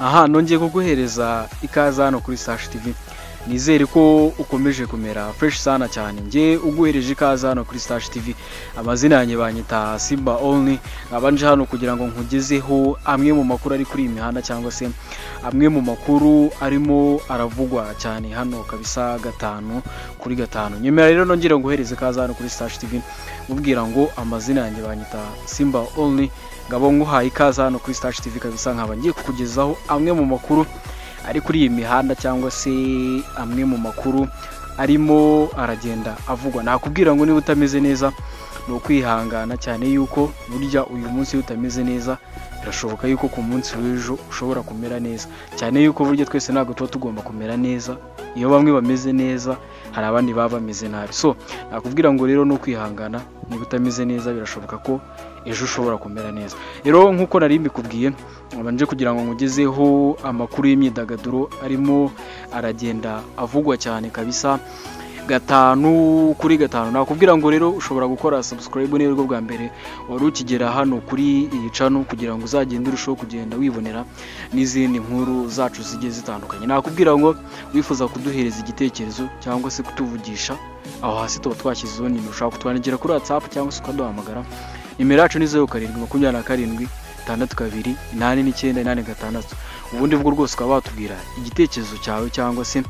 Aha nongeye kuguhereza ikaze hano kuri Sash TV. Nizere ko ukomeje kumera fresh sana cyane. Nge uguhereje ikaze hano kuri Sash TV. Amazina yanjye banyita Simba Only. Nkaba hano kugira ngo nkugezeho amwe mu makuru ari kuri iyi mihanda, cyangwa se amwe mu makuru arimo aravugwa cyane hano kabisa gatanu kuri gatanu. Nyemera rero nongere nguhereze ikaze hano kuri Sash TV, mubwira ngo amazina yanjye banyita Simba Only. Ngabo nguhaye ikaze hano kuri Sash TV kabisa, nkaba ngiye kukugezaho amwe mu makuru ari kuri iyi mihanda, cyangwa se amwe mu makuru arimo aragenda avugwa. Nakubwira ngo niba utameze neza ni ukwihangana cyane, yuko burya uyu munsi iyo utameze neza birashoboka yuko ku munsi w'ejo ushobora kumera neza cyane, yuko burya twese ntabwo tuba tugomba kumera neza. Iyo bamwe bameze neza hari abandi baba bameze nabi. So nakubwira ngo rero ni ukwihangana, niba utameze neza birashoboka ko ejo ushobora kumera neza. Rero nk'uko nari mbikubwiye, nabanje kugira ngo nkugezeho amakuru y'imyidagaduro arimo aragenda avugwa cyane kabisa gatanu kuri gatanu. Nakubwira ngo rero ushobora gukora subscribe niba aribwo bwa mbere wari ukigera hano kuri iyi channel, kugira ngo uzagende urusheho kugenda wibonera n'izindi nkuru zacu zigiye zitandukanye. Nakubwira ngo wifuza kuduhereza igitekerezo cyangwa se kutuvugisha, aho hasi tuba twashyizeho nimero. Ushobora kutwandikira kuri WhatsApp cyangwa se ukaduhamagara. Nimero yacu ni 0727 62 89 86. Ubundi bwo rwose ukaba watubwira igitekerezo cyawe cyangwa se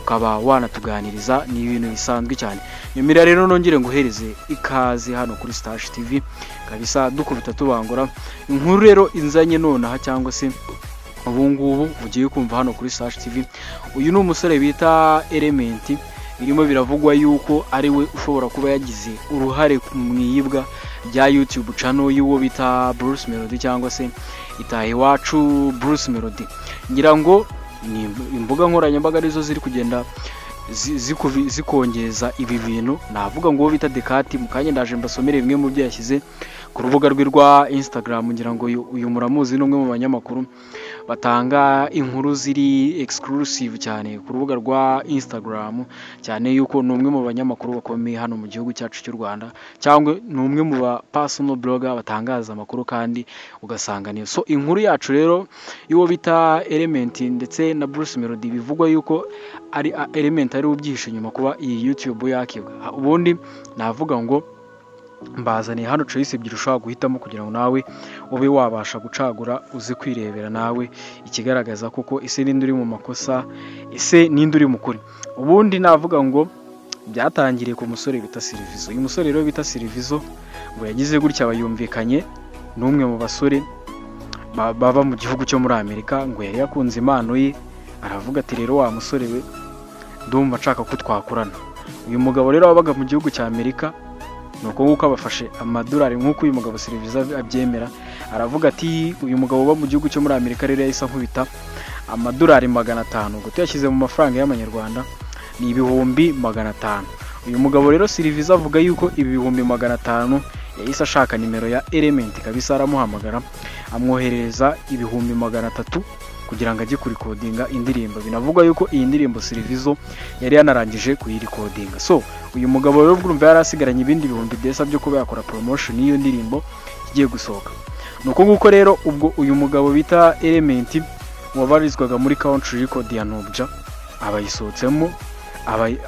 ukaba wanatuganiriza, ni ibintu bisanzwe cyane. Nyemera rero nongere nguhereze ikaze hano kuri Stash TV kabisa, dukubita tubangura. Inkuru rero inzanye nonaha cyangwa se ubu ngubu ugiye kumva hano kuri Stash TV, uyu ni umusore bita Element. Birimo biravugwa yuko ari we ushobora kuba yagize uruhare mu iyibwa rya YouTube channel y'uwo bita Bruce Melody, cyangwa se Itaha Iwacu Bruce Melody. Ngira ngo ni imbuga nkoranyambaga arizo ziri kugenda zikongeza ibi bintu. Navuga ngo uwo bita Dekati, mu kanya ndaje mbasomere bimwe mu byo yashyize ku rubuga rwe rwa Instagram. Ngira ngo uyu muramuzi, ni umwe mu banyamakuru batanga inkuru ziri exclusive cyane ku rubuga rwa Instagram, cyane yuko ni umwe mu banyamakuru bakomeye hano mu gihugu cyacu cy'u Rwanda, cyangwa ni umwe mu ba personal blogger batangaza amakuru kandi ugasanga niyo. So inkuru yacu rero y'uwo bita Element ndetse na Bruce Melody, bivugwa yuko ari Element ari ubyihishe inyuma kuba iyi YouTube yakibwa. Ubundi navuga ngo mbazaniye hano choice ebyiri ushobora guhitamo kugira ngo nawe ube wabasha gucagura, uze kwirebera nawe ikigaragaza koko ese ninde uri mu makosa, ese ninde uri mu kuri. Ubundi navuga ngo byatangiriye ku musore bita Silvizo. Uyu musore rero bita Silvizo ngo yagize gutya bayumvikanye n'umwe mu basore baba mu gihugu cyo muri Amerika, ngo yari yakunze impano ye, aravuga ati rero wa musore we ndumva nshaka ko twakorana. Uyu mugabo rero wabaga mu gihugu cya Amerika, nuko nguko abafashe amadolari nk'uko uyu mugabo Silvizo abyemera, aravuga ati uyu mugabo uba mu gihugu cyo muri Amerika rero yahise ankubita amadolari 500, ubwo tuyashyize mu mafaranga y'amanyarwanda ni 500,000. Uyu mugabo rero Silvizo avuga yuko ibi 500,000 yahise ashaka nimero ya Element kabisa, aramuhamagara amwoherereza 300,000 kugira ngo ajye kurikodinga indirimbo. Binavugwa yuko iyi ndirimbo Silvizo yari yanarangije kuyirikodinga. So uyu mugabo rero urumva yari asigaranye ibindi 200,000 byo kuba yakora promotion y'iyo ndirimbo igiye gusohoka. Nuko nguko rero ubwo uyu mugabo bita Element wabarizwaga muri Country Record ya Nubja abayisohotsemo,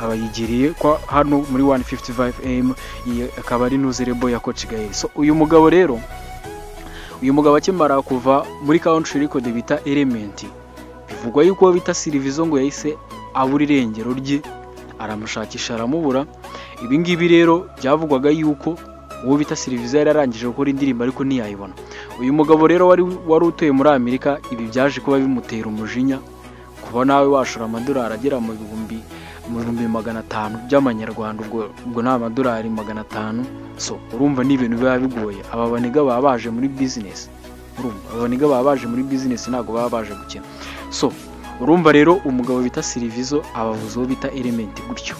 abayigiriye kwa hano muri 155 AM, iyi akaba ari nuzerebo ya Coach Gael. So uyu mugabo rero, uyu mugabo akimara kuva muri Country Record bita Element, bivugwa yuko bita Silvizo ngo yahise abura irengero rye, aramushakisha aramubura. Ibi ngibi rero byavugwaga yuko uwo bita Silvizo yari arangije gukora indirimbo ariko ntiyayibona. Uyu mugabo rero wari utuye muri Amerika, ibi byaje kuba bimutera umujinya, kuba nawe washora amadolari agera mu 500,000 by'amanyarwanda, ubwo ni amadolari 500. So urumva ni ibintu biba bigoye. Aba baniga baba baje muri business, urumva aba baniga baba baje muri business, ntabwo baba baje gukina. So urumva rero umugabo bita Silvizo abavuze uwo bita Element gutyo.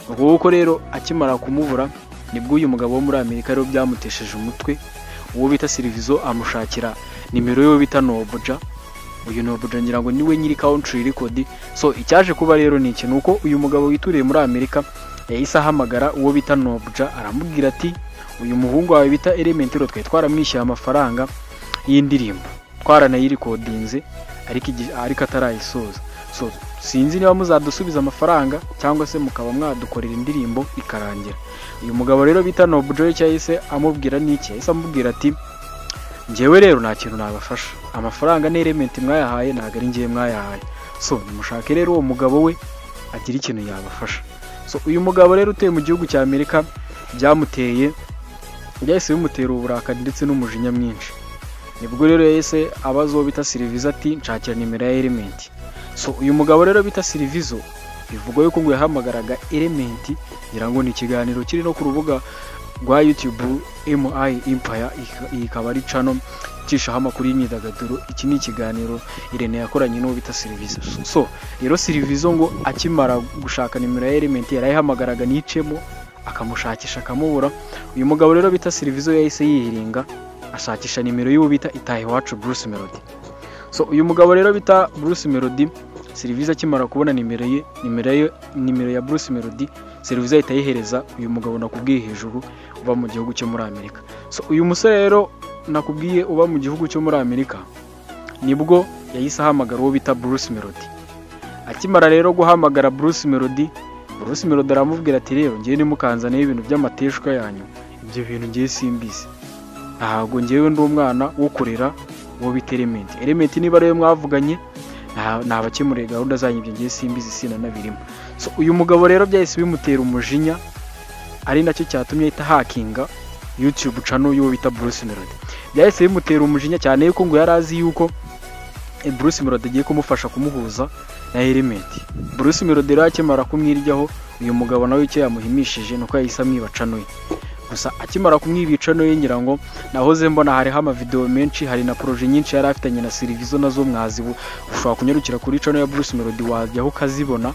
Ubwo rero akimara kumubura, nibwo uyu mugabo wo muri Amerika rero byamutesheje umutwe, uwo bita Silvizo amushakira nimero y'uwo bita Nobuja. Uyu Nobuja ngira ngo niwe nyiri Country Record. So icyaje kuba rero ni iki, nuko uyu mugabo wituriye muri Amerika yahise ahamagara uwo bita Nobuja, aramubwira ati uyu muhungu wawe bita Element rero twari twaramwishyuye amafaranga y'indirimbo, Twaranayirecordinze ariko atarayisoza. So sinzi niba muzadusubiza amafaranga cyangwa se mukaba mwadukorera indirimbo ikarangira." Uyu mugabo rero bita Noble icyo yahise amubwira n'iki? Yahise amubwira ati: "Njyewe rero nta kintu nabafasha, amafaranga ni Element mwayahaye, ntabwo ari njyewe mwayahaye. So nimushake rero uwo mugabo we agira ikintu yabafasha." So uyu mugabo rero utuye mu gihugu cya Amerika, byahise bimutera uburakari ndetse n'umujinya mwinshi. Nibwo rero yahise abaza uwo bita Silvizo ati: "Nshakira nimero ya Element." So uyu mugabo rero bita Silvizo bivugwa yuko ngo yahamagaraga Element. Ngira ngo ni ikiganiro kiri no ku rubuga rwa YouTube MI Empire, iyi ikaba ari channel icishaho amakuru y'imyidagaduro. Iki ni ikiganiro Irene yakoranye n'uwo bita Silvizo. So rero Silvizo ngo akimara gushaka nimero ya Element, yarayihamagaraga nicemo, akamushakisha akamubura. Uyu mugabo rero bita Silvizo yahise yihiringa ashakisha nimero y'uwo bita Itahiwacu Bruce Melody. So uyu mugabo rero bita Bruce Melody, Silvizo akimara kubona nimero ye, nimero ya Bruce Melody, Silvizo ahita ayihereza uyu mugabo nakubwiye hejuru uba mu gihugu cyo muri Amerika. So uyu musore rero nakubwiye uba mu gihugu cyo muri Amerika, nibwo yahise ahamagara uwo bita Bruce Melody. Akimara rero guhamagara Bruce Melody, Bruce Melody aramubwira ati: "Rero ngewe nimukanzaniye ibintu by'amateshwa yanyu, ibyo bintu ngewe simbizi. Ntabwo ngewe ndi umwana wo kurera uwo bita Element. Element niba ariwe mwavuganye, nabakemuriye gahunda zanyu, ibyo ngewe simbizi, sinanabirimo." So uyu mugabo rero byahise bimutera umujinya, ari nacyo cyatumye ahita hackinga YouTube channel y'uwo bita Bruce Melody. Byahise bimutera umujinya cyane yuko ngo yari azi yuko Bruce Melody agiye kumufasha kumuhuza na Element. Bruce Melody rero akimara kumwiryaho, uyu mugabo nawe icyo yamuhimishije nuko yahise amwiba channel ye. Gusa akimara kumwiba channel ye, ngira ngo nahoze mbona hariho amavideo menshi, hari na projet nyinshi yari afitanye na Silvizo, nazo mwazi, ushobora kunyarukira kuri channel ya Bruce Melody wajyaho ukazibona.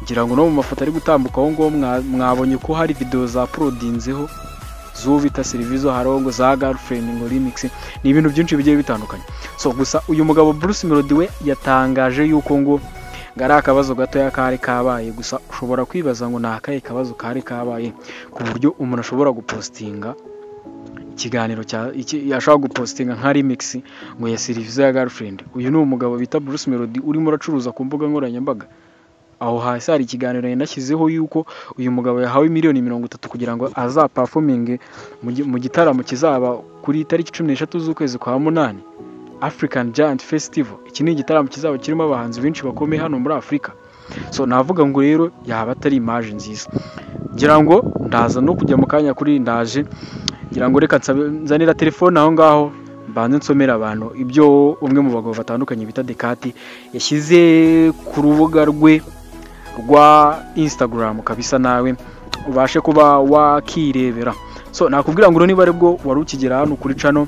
Ngira ngo no mu mafoto ari gutambuka aho ngaho mwabonye ko hari video za uploadinzeho z'uwo bita Silvizo, hariho ngo za Girlfriend, ngo remix, ni ibintu byinshi bigiye bitandukanye. So gusa uyu mugabo Bruce Melody we yatangaje yuko ngo ari akabazo gatoya kari kabaye. Gusa ushobora kwibaza ngo ni akahe kabazo kari kabaye ku buryo umuntu ashobora gupostinga ikiganiro cya iki, yashobora gupostinga nka remix ngo ya Silvizo ya Girlfriend? Uyu ni umugabo bita Bruce Melody urimo uracuruza ku mbuga nkoranyambaga. Aho hasi hari ikiganiro yanashyizeho yuko uyu mugabo yahawe miliyoni 30 kugira ngo azaperforminge mu gitaramo kizaba kuri tariki 13 z'ukwezi kwa munani, African Giant Festival. Iki ni igitaramo kizaba kirimo abahanzi benshi bakomeye hano muri Afurika. So navuga ngo rero yaba atari image nziza. Ngira ngo ndaza no kujya mu kanya kuri ndaje. Ngira ngo reka nzanira telefone aho ngaho, mbanze nsomera abantu ibyo umwe mu bagabo batandukanye bita Dekati yashyize ku rubuga rwe rwa Instagram kabisa, nawe ubashe kuba wakirebera. So nakubwira ngo niba aribwo wari ukigera hano kuri channel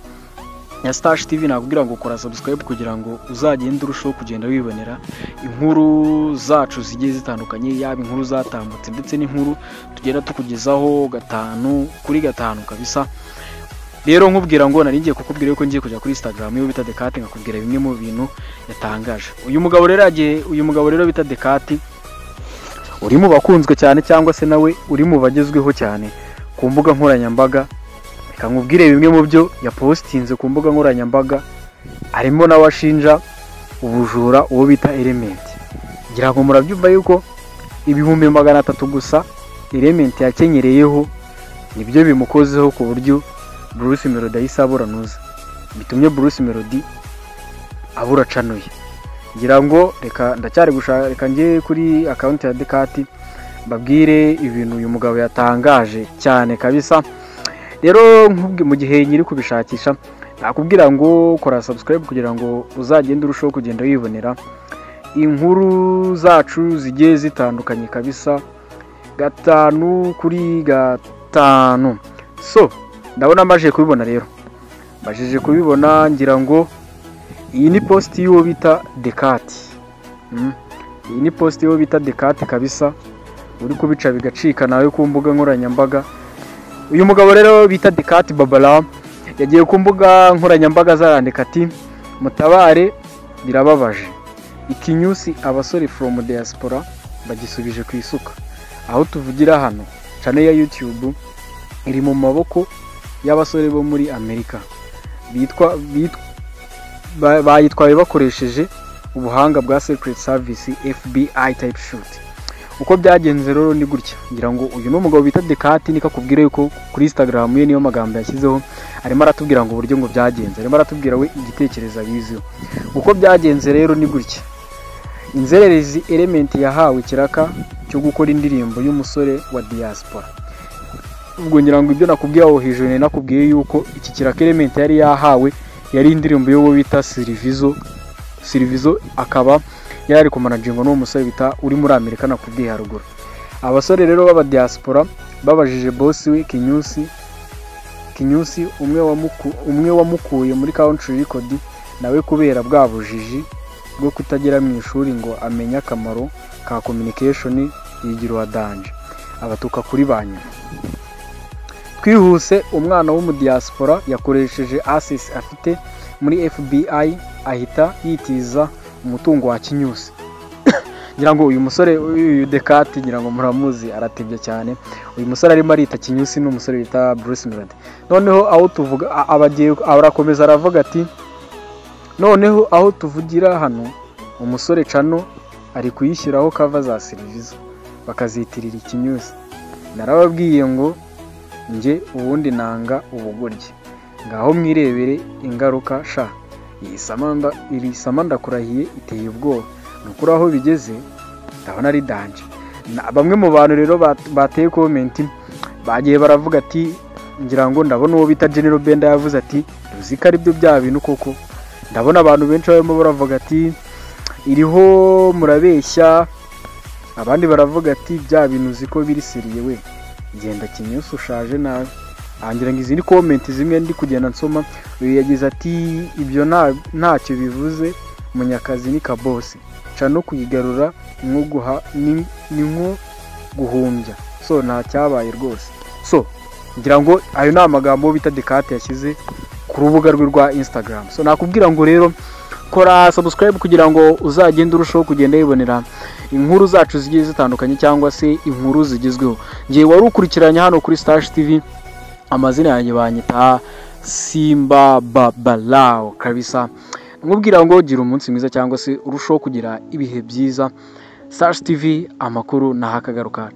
ya Stash TV, nakubwira ngo kora subscribe kugira ngo uzagende urushaho kugenda wibonera inkuru zacu zigiye zitandukanye, yaba inkuru zatambutse ndetse n'inkuru tugenda tukugezaho gatanu kuri gatanu kabisa. Rero nkubwira ngo nari ngiye kukubwira yuko ngiye kujya kuri Instagram yo bita Dekati, nkakubwira bimwe mu bintu yatangaje. Uyu mugabo rero yagiye, uyu mugabo rero bita Dekati uri mu bakunzwe cyane cyangwa se nawe uri mu bagezweho cyane ku mbuga nkoranyambaga, reka nkubwire bimwe mu byo yapostinze ku mbuga nkoranyambaga. Harimo nawe ashinja ubujura uwo bita Element. Ngira ngo murabyumva yuko 300,000 gusa Element yakenyereyeho nibyo bimukozeho ku buryo Bruce Melody ahise abura nuza, bitumye Bruce Melody abura channel ye. Ngira ngo reka ndacyari gushaka, reka njye kuri account ya Dekati mbabwire ibintu uyu mugabo yatangaje cyane kabisa. Rero mu gihe nyiri kubishakisha, nakubwira ngo kora subscribe kugira ngo uzagende urushaho kugenda wibonera inkuru zacu zigiye zitandukanye kabisa, gatanu kuri gatanu. So ndabona maje kubibona rero, majije kubibona. Ngira ngo iyi ni post y'uwo bita Dekati. Iyi ni post y'uwo bita Dekati kabisa, uri kubica bigacika nawe ku mbuga nkoranyambaga. Uyu mugabo rero bita Dekati Babala yagiye ku mbuga nkoranyambaga zarandika ati: "Mutabare, birababaje, ikinyusi abasore from diaspora bagisubije ku isuka. Aho tuvugira hano channel ya YouTube iri mu maboko y'abasore bo muri Amerika bitwa Bayitwaye bakoresheje ubuhanga bwa Secret Service, FBI type shoot. Uko byagenze rero ni gutya. Ngira ngo uyu ni umugabo bita Dekati, niko akubwira yuko kuri Instagram ye niyo magambo yashyizeho, arimo aratubwira ngo uburyo ngo byagenze, arimo aratubwira we igitekerezo abiziho. Uko byagenze rero ni gutya: inzererezi Element yahawe ikiraka cyo gukora indirimbo y'umusore wa diaspora. Ubwo ngira ngo ibyo nakubwiye aho hejuru, nari nakubwiye yuko iki kiraka Element yari yahawe yari indirimbo y'uwo bita Silvizo. Silvizo akaba yari ari kumanajingwa n'uwo musore bita uri muri Amerika nakubwiye haruguru. Abasore rero b'aba diaspora babajije boss we Kinyusi. Kinyusi umwe wamukuye muri Country Record, nawe kubera bwa bujiji bwo kutagera mu ishuri ngo amenye akamaro ka communication, yigira uwa danger, abatuka kuri ba nyina. Twihuse, umwana w'umudiaspora yakoresheje access afite muri FBI, ahita yitiza umutungo wa Kinyusi. Ngira ngo uyu musore, uyu Dekati, ngira ngo muramuzi, aratebye cyane. Uyu musore arimo arita Kinyusi ni umusore bita Bruce Melody. Noneho aho tuvuga abagiye arakomeza aravuga ati: "Noneho aho tuvugira hano, umusore Cano ari kuyishyiraho cover za Silvizo, bakazitirira Ikinyusi. Narababwiye ngo njye ubundi nanga ubugoryi, ngaho mwirebere ingaruka sha. Iyi samanda, iri sama ndakurahiye iteye ubwoba. Ni ukuri aho bigeze ndabona ari danger." Bamwe mu bantu rero bateye comment bagiye baravuga ati, ngira ngo ndabona uwo bita General Benda yavuze ati: "Uzi ko aribyo bya bintu koko?" Ndabona abantu benshi barimo baravuga ati: "Iriho murabeshya." Abandi baravuga ati: "Bya bintu uzi ko biri sérieux we, genda Kinyusi ushaje nabi." Ngira ngo izi ni comment zimwe ndi kugenda nsoma. Uyu yagize ati: "Ibyo ntacyo bivuze, Munyakazi ni kabosi ca no kuyigarura ni nko guhumbya, so nta cyabaye rwose." So ngira ngo ayo ni amagambo bita Dekate yashyize ku rubuga rwe rwa Instagram. So nakubwira ngo rero kora subscribe kugira ngo uzagende urushaho kugenda wibonera inkuru zacu zigiye zitandukanye cyangwa se inkuru zigezweho. Ngiye wari ukurikiranye hano kuri Stash TV, amazina yanjye banyita Simba Babalao kabisa. Nkubwira ngo gira umunsi mwiza cyangwa se urushaho kugira ibihe byiza. Stash TV, amakuru nahakagaruka.